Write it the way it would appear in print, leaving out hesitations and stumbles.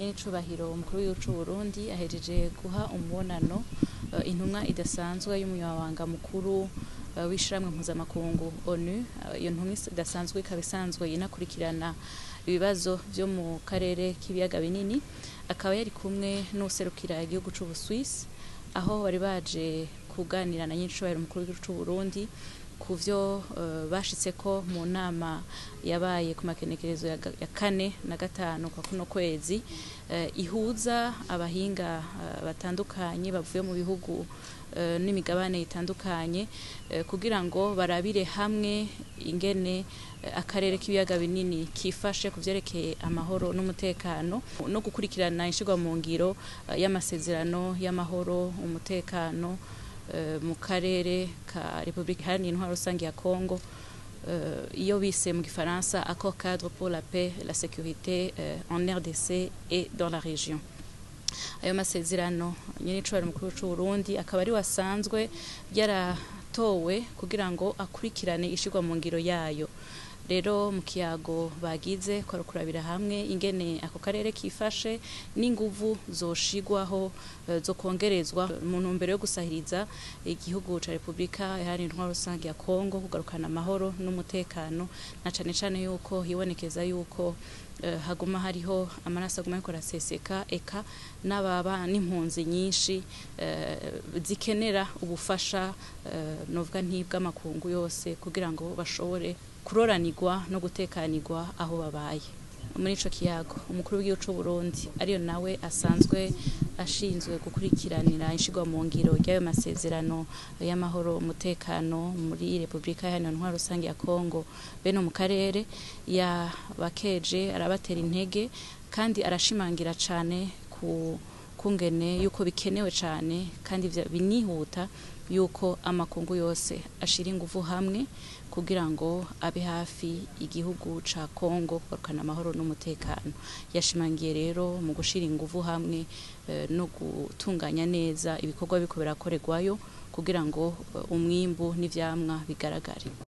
Nyenicubahiro umukuru w'igihugu c'Uburundi ahejeje guha umubonano intumwa idasanzwe y'umunyamabanga mukuru w'ishirahamwe mpuzamakungu ONU. Iyo ntumwa idasanzwe ikaba isanzwe inakurikirana ibibazo vyo mu karere k'ibiyaga binini, akaba yari kumwe n'uwuserukira igihugu c'Ubuswisi, aho bari baje kuganira na nyenicubahiro umukuru w'igihugu c'Uburundi kuvyo bashitseko mu nama yabaye ku makenekerezo ya kane na gatanu kwa kuno kwezi, ihuza abahinga batandukanye bavuye mu bihugu n'imigabane itandukanye, kugira ngo barabire hamwe ingene akarere k'ibiyaga binini kifashe ku vyerekeye amahoro n'umutekano, no gukurikirana ishirwa mu ngiro y'amasezerano y'amahoro umutekano mu karere ka Republika Iharanira Intwaro Rusangi ya Congo, iyo bise mu gifaransa Accord cadre pour la paix la sécurité en RDC et dans la région. Ayo masezerano nyenicubahiro umukuru c'Uburundi akaba ari wasanzwe yaratowe kugira ngo akurikirane ishirwa mu ngiro yayo. Rero mu kiyago bagize kwari kurabira hamwe ingene ako karere kifashe n'inguvu zoshigwaho, zo kongerezwa mu ntumbero yo gusahiriza igihugu ca Republika Iharanira Intwaro Rusangi ya Congo kugarukana amahoro n'umutekano, na cane cane yuko hibonekeza yuko haguma hariho amaraso aguma ariko araseseka, eka n'ababa n'impunzi nyinshi zikenera ubufasha, novuga nti bw'amakungu yose, kugira ngo bashobore kuroranirwa no gutekanirwa aho babaye. Muri ico kiyago umukuru w'igihugu c'Uburundi, ariyo nawe asanzwe ashinzwe gukurikiranira ishirwa mu ngiro ry'ayo masezerano y'amahoro umutekano muri Republika Iharanira Intwaro Rusangi ya Congo bene mu karere, yabakeje arabatera intege kandi arashimangira cane ku kungene yuko bikenewe cane kandi binihuta yuko amakungu yose ashira inguvu hamwe kugira ngo abe hafi igihugu ca Congo kugarukana amahoro n'umutekano. Yashimangiye rero mu gushira inguvu hamwe no gutunganya neza ibikorwa biriko birakorerwayo kugira ngo umwimbu n'ivyamwa bigaragare.